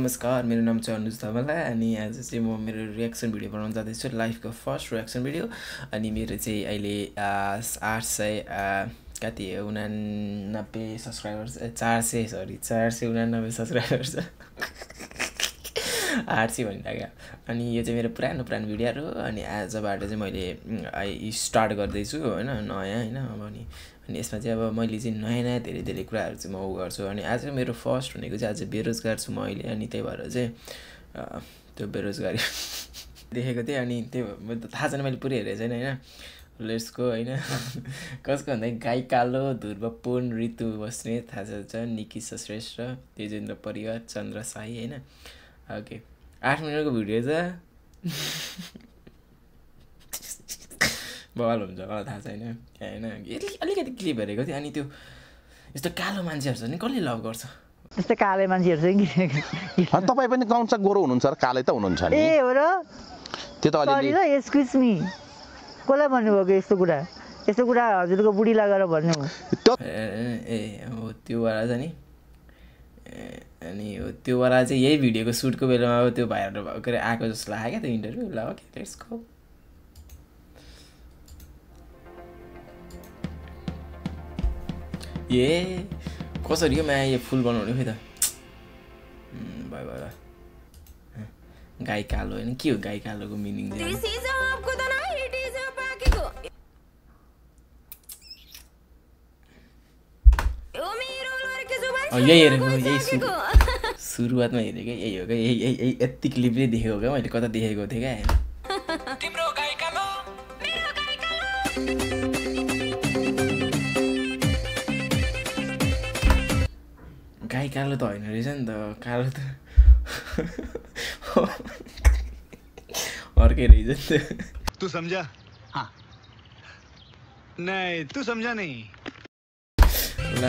नमस्कार, मेरो नाम चाहिँ अनुज धमला अनि आज चाहिँ म मेरो रियाक्सन भिडियो बनाउन जाँदैछु, लाइफको फर्स्ट रियाक्सन भिडियो। अनि मेरो चाहिँ अहिले 800 कति 89 सब्सक्राइबर्स 489 सब्सक्राइबर्स 800 भनिराख्यो। अनि यो चाहिँ मेरो पुरानो भिडियोहरू अनि आजबाट चाहिँ मैले स्टार्ट गर्दैछु हैन, नयाँ हैन। अनि यसमा चाहिँ अब मैले चाहिँ नयाँ धेरै कुराहरू चाहिँ म गर्छु। अनि आज मेरो फर्स्ट भनेको चाहिँ आज बेरोजगार छु म अहिले, अनि त्यही भएर चाहिँ त्यो बेरोजगारी देखेको थिएँ। अनि त्यो थाहा छैन, मैले पुरै हेरेको छैन हैन। लेट्स गो हैन। कसको भन्दा गाई कालो, ध्रुव पुन, ऋतु बस्नेत, थाहा छ, निकिसा श्रेष्ठ, तेजेन्द्र परिवार, चन्द्र साई हैन। ओके 8 मिनटको भिडियो छ। बवाल हुन्छ मलाई थाहा छैन हैन। अलिकति क्लिप हेरेको थिएँ। अनि त्यो यस्तो कालो मान्छेहरू छ नि कसले लभ गर्छ? यस्तो काले मान्छेहरू चाहिँ तपाईँ पनि कौन सा गोरो हुनुहुन्छ र काले त हुनुहुन्छ नि? ए हो र? त्यो त अलिअलि एक्सक्युज मी, कसलाई भन्नुभएको यस्तो कुरा? यस्तो कुरा हजुरको बुढी लगाएर भन्नु ए हो त्यो वाला छ नि। अनि त्यो वाला चाहिँ यही भिडियोको सुटको बेलामा अब त्यो भाइरल भएको आएको जस्तो लाग्यो क्या त्यो इन्टरभ्यू। ल ओके लेट्स गो। ए कसरी यो माया यो फुल बनाउने खै त? भयो गाई कालो होइन, के हो गाई कालोको मिनिङ चाहिँ? यही हेरेको, यही सुरुवातमा हेरेको यही हो क्या, यही यति क्लिपले देखेको क्या मैले, कता देखेको थिएँ क्या। गाई कालो त होइन रहेछ नि त, कालो त अर्कै रहेछ नि त। तू समझा? हाँ नहीं तू समझा नहीं। ल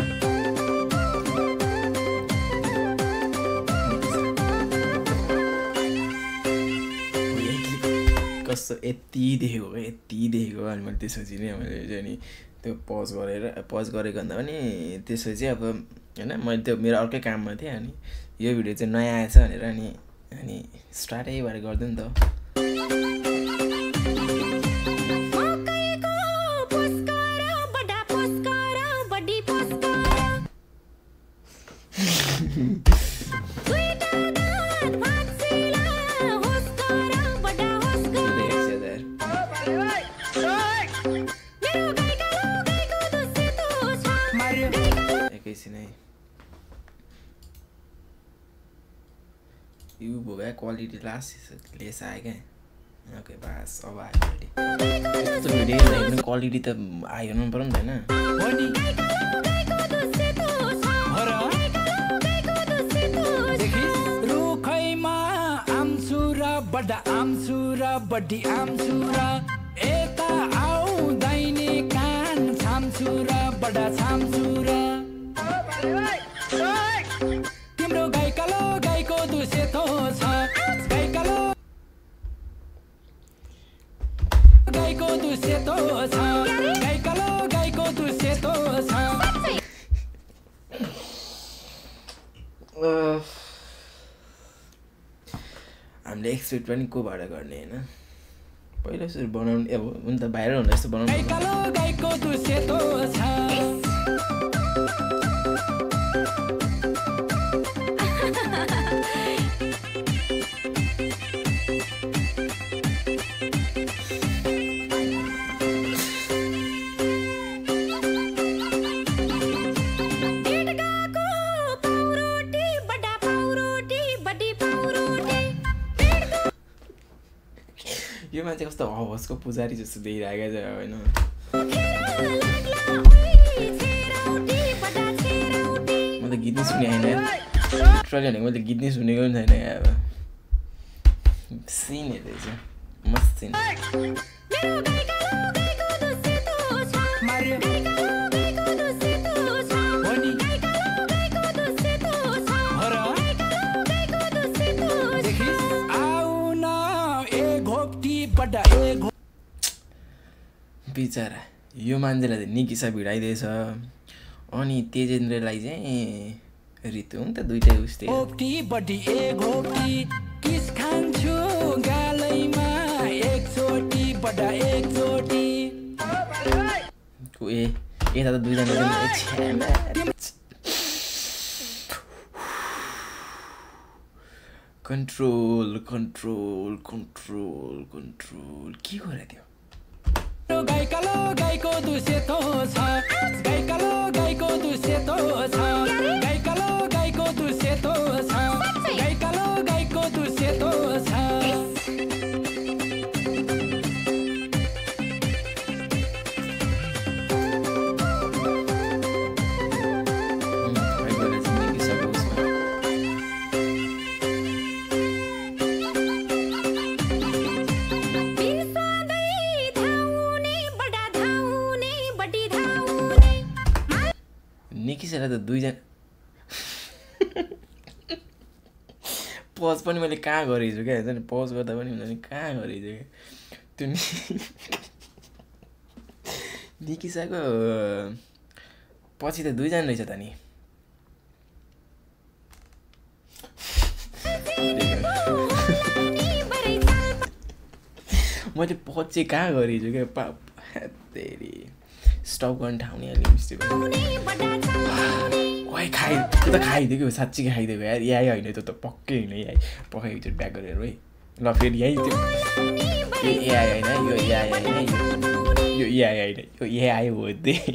कस्तो यति देखेको क्या, यति देखेको। अनि मैले त्यसपछि नै मैले चाहिँ नि त्यो पज गरेको भन्दा पनि त्यसपछि चाहिँ अब होइन मैले त्यो मेरो अर्कै काममा थिएँ। अनि यो भिडियो चाहिँ नयाँ आएछ भनेर अनि स्टार्टै भएर गरिदिउँ नि त। यो भोगा क्वालिटी लास्ट लेस आयो क्या। ओके बस अब आयो यस्तो भिडियो क्वालिटी त आयो न पर्यो नि त तिम्रो गाई कालो गाईको दुसेतो छ, गाई कालो गाईको दुसेतो छ, गाई कालो गाईको दुसेतो छ। हामीले एक्सपेक्ट पनि कोबाट गर्ने होइन, पहिला सुरु बनाउने अब हुन त भाइरल हुँदा यस्तो बनाउनु। गाई कालो गाईको दुसेतो छ। यो मान्छे कस्तो हवसको पुजारी जस्तो देखिरहेको छ होइन। मैले गीत नै सुने होइन, ट्रली भनेको मैले गीत नै सुनेको पनि छैन। अब सिन हेर्दैछ मस्त सिन। बिचरा यो मान्छेलाई निकिसा भिडाइदिएछ। अनि तेजेन्द्रलाई चाहिँ ऋतु नि त दुईटै उस्तै हो। घोप्टी बडी ए घोप्टी किस खान्छु गालैमा एकचोटी बडा एकचोटी ए यता त दुईजना कन्ट्रोल कन्ट्रोल कन्ट्रोल कन्ट्रोल के गरे त्यो गाईकालो गाईको दुसेतो छ गाईकालो गाईको दुसेतो छ गाईकालो गाईको दुसेतो छ गाईकालो गाईको दुसेतो छ निकिसेर त दुईजना पज पनि मैले कहाँ गरेको छु क्या हुन्छ नि पज गर्दा पनि हुन्छ नि कहाँ गरेको छु क्या त्यो निकिसाको पछि त दुईजना रहेछ त नि मैले पज चाहिँ कहाँ गरेको छु क्या तेरी स्टप गर्ने ठाउँ नि अलिक ओइ खाइ त्यो त खाइदिएको साँच्चीकै खाइदिएको यार यही होइन त्यो त पक्कै होइन यही पक्कै एकचोटि ब्याक गरेर है ल फेरि यही त्यो यो एआई होइन यो एआई होइन यो एआई होइन यो एआई हो त्यही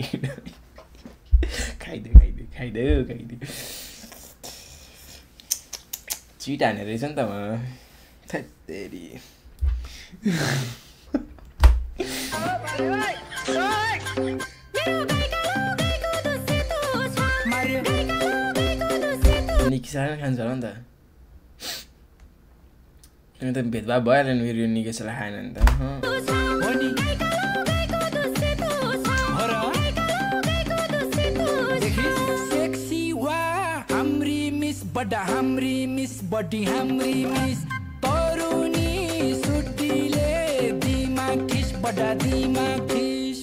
खाइदियो खाइदियो खाइदियो खाइदियो चिट हानेर रहेछ नि त म तेरी निकिसाले खान्छ होला नि त अनि त भेदभाव भइहाल्यो नि फेरि यो निकिसालाई खाएन नि त बडा हाम्री मिस बडी हाम्री मिस तरुनी सुटीले दिमाग खिस बडा दिमाग खिस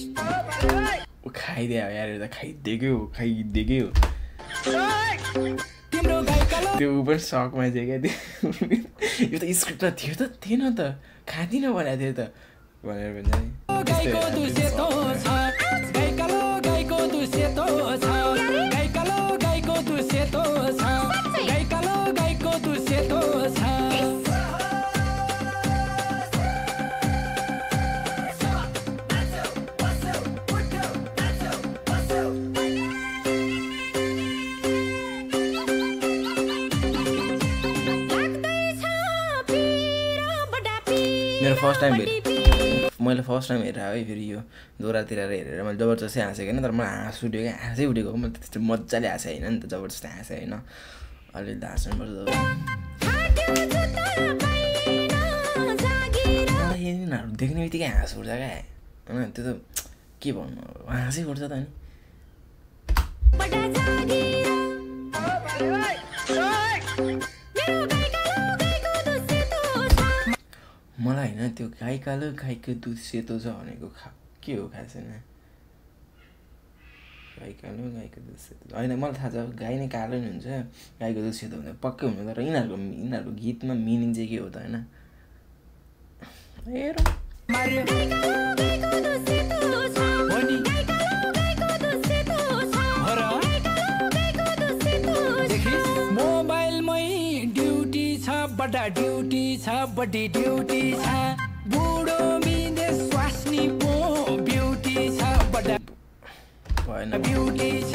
खाइदियो यार त खाइदिएकै हो खाइदिएकै हो तिम्रो गाईकालो त्यो ऊ पनि सकमा चाहिँ क्या त्यो यो त स्क्रिप्टमा थियो त थिएन त खाँदिनँ भनेको थियो त भनेर भन्छ गाईको दुसेतो छ गाईकालो गाईको दुसेतो छ गाईकालो गाईको दुसेतो छ गाईकालो गाईको दुसेतो छ मेरो फर्स्ट टाइम मैले फर्स्ट टाइम हेरेर है फेरि यो दोहोऱ्यातिर हेरेर मैले जबरजस्ती हाँसेको होइन तर मलाई हाँस उठ्यो क्या हाँसै उठेको मैले त्यस्तो मजाले हाँसेँ होइन नि त जबरजस्ती हाँसेँ होइन अलिअलि त हाँस्नुपर्छ यिनीहरू देख्ने बित्तिकै हाँस उठ्छ क्या होइन त्यो त के भन्नु अब हाँसै उठ्छ त नि मलाई होइन त्यो गाई कालो गाईको दुध सेतो छ भनेको के हो खास होइन गाई कालो गाईको दुध सेतो होइन मलाई थाहा छ गाई नै कालो नै हुन्छ गाईको दुध सेतो हुन्छ पक्कै हुन्छ तर यिनीहरूको गीतमा मिनिङ चाहिँ के हो त होइन मोबाइलमै ड्युटी छ बडा ड्युटी छ बडी ड्युटी छ बुढो विदेश स्वास्नी पो ब्युटी छ बडा भएन ब्युटी छ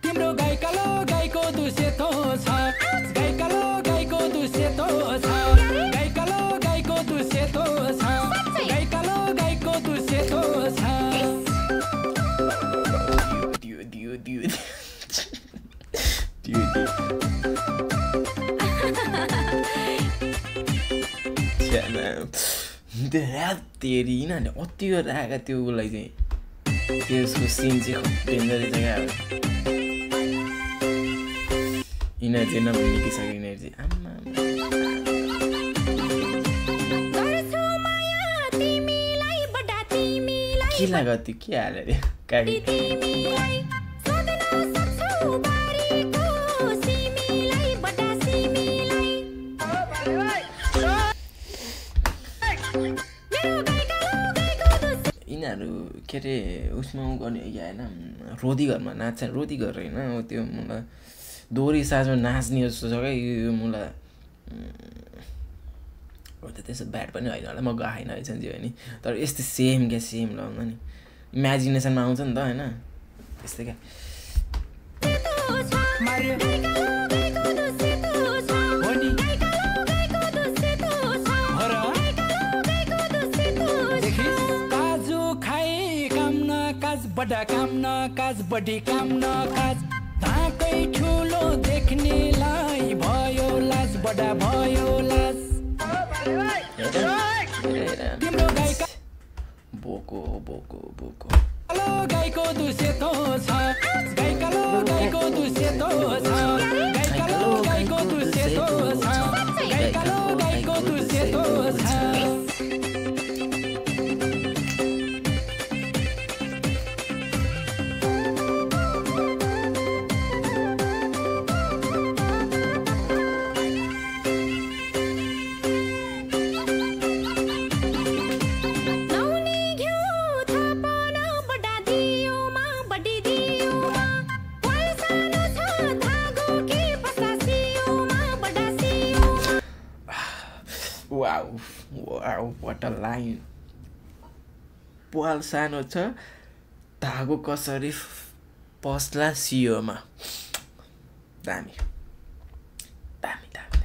तिम्रो गाई कालो गाईको दुसेतो छ गाई कालो गाईको दुसेतो छ गाई कालो गाईको दुसेतो छ गाई कालो गाईको दुसेतो छ तेरि यिनीहरूले अति गरेर आएका त्यो उसलाई चाहिँ त्यसको सिन चाहिँ खप्पिँदो रहेछ क्या यिनीहरू चाहिँ नभनिसक्यो यिनीहरू चाहिँ आम्मा के लाग्यो त्यो के हाल्यो अरे काकी के अरे उसमा उ गर्ने या होइन रोदी घरमा नाच्छ रोदी घर होइन त्यो मलाई दोहोरी साँझमा नाच्ने जस्तो छ क्या यो मलाई हो त त्यसो ब्याड पनि होइन होला म गएन है जे नि तर यस्तै सेम क्या सेम लगाउँदा नि इमेजिनेसनमा आउँछ नि त होइन त्यस्तै क्या बडा काम न काज बढी काम न काज धाकै ठुलो देख्नेलाई भयो लाज बडा भयो लाज तिम्रो गाईका बोको बोको बोको कालो गाईको दुसेतो छ गाईकालो गाईको दुसेतो छ गाईकालो गाईको दुसेतो छ गाईकालो गाईको दुसेतो छ Wow, what a line. पाल सानो छ धागो कसरी पस्ला सियोमा दामी दामी दामी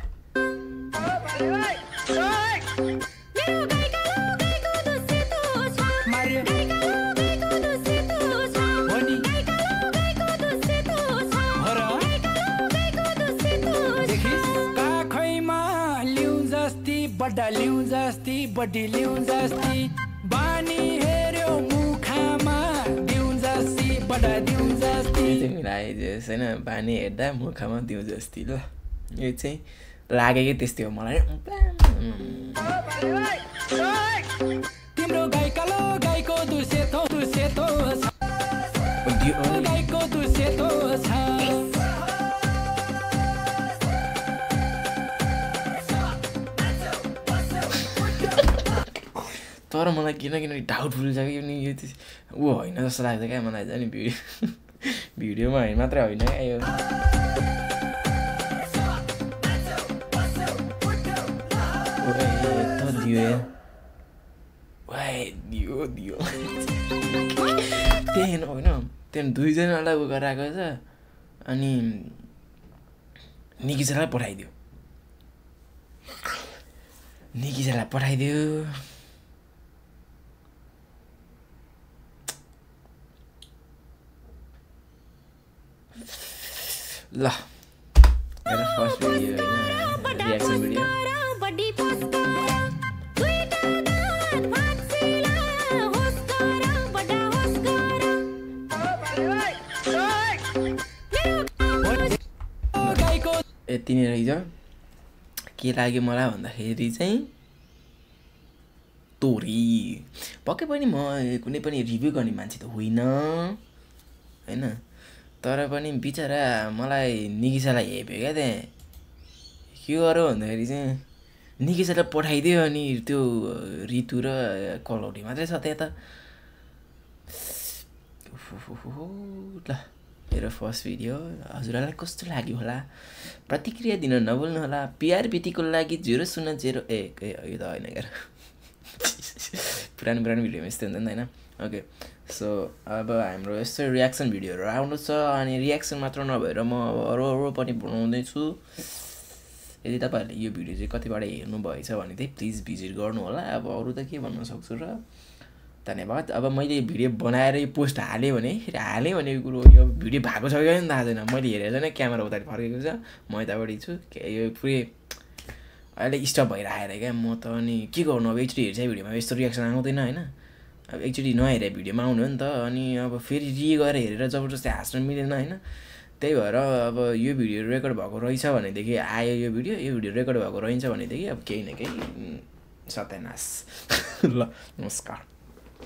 बडा लिउ जस्ती बडी लिउ जस्ती बानी हेर्यो मुखामा दिउ जस्ती बडा दिउ जस्ती तिमीलाई छैन बानी हेर्दा मुखामा दिउ जस्ती ल यो चाहिँ लागेकै त्यस्तै हो मलाई तिम्रो गाई कालो गाईको दुसेतो दुसेतो गाईको दुसेतो छ तर मलाई किन डाउटफुल छ कि यो ऊ होइन जस्तो लाग्छ क्या मलाई नि भिडियोमा होइन मात्रै होइन क्या यो दियो दियो त्यही होइन त्यहाँ दुईजनालाई उ गराएको छ अनि निकिजालाई पठाइदियो ल मेरो फर्स्ट भिडियो होइन रियाक्सन भिडियो यति नै रहेछ के लाग्यो मलाई भन्दाखेरि चाहिँ तोरी पक्कै पनि म कुनै पनि रिभ्यू गर्ने मान्छे त होइन हैन तर पनि बिचरा मलाई निकिसालाई हेप्यो क्या त्यहाँ के गर्यो भन्दाखेरि चाहिँ निकिसालाई पठाइदियो अनि त्यो ऋतु र कलौटी मात्रै छ त्यहाँ त ल मेरो फर्स्ट भिडियो हजुरलाई कस्तो लाग्यो होला प्रतिक्रिया दिन नभुल्नु होला पिआरबिटीको लागि 001 यो त होइन यार पुरानो भिडियोमा यस्तै हुन्छ नि हैन ओके सो अब हाम्रो यस्तो रियाक्सन भिडियोहरू आउनु छ अनि रियाक्सन मात्र नभएर म अरू पनि बनाउँदैछु यदि तपाईहरुले यो भिडियो चाहिँ कतिबाट हेर्नु भएछ भने चाहिँ प्लिज भिजिट गर्नु होला अब अरू त के भन्न सक्छु र धन्यवाद अब मैले भिडियो बनाएर यो पोस्ट हालेँ भने यो कुरो यो भिडियो भएको छ कि नि थाहा छैन मैले हेरेर चाहिँ क्यामेरा उता फर्केको छ म यतापट्टि छु यो पुरै अहिले स्टप भइरहेर क्या म त अनि के गर्नु अब एकचोटि हेर्छ भिडियोमा यस्तो रियाक्सन आउँदैन हैन अब एकचोटि नहेरे भिडियोमा आउनु हो नि त अनि अब फेरि गरेर हेरेर जबरजस्ती हाँस्न मिलेन हैन त्यही भएर अब यो भिडियो रेकर्ड भएको रहेछ भनेदेखि आयो यो भिडियो रेकर्ड भएको रहन्छ भनेदेखि अब केही न केही सत्यानाश ल नमस्कार।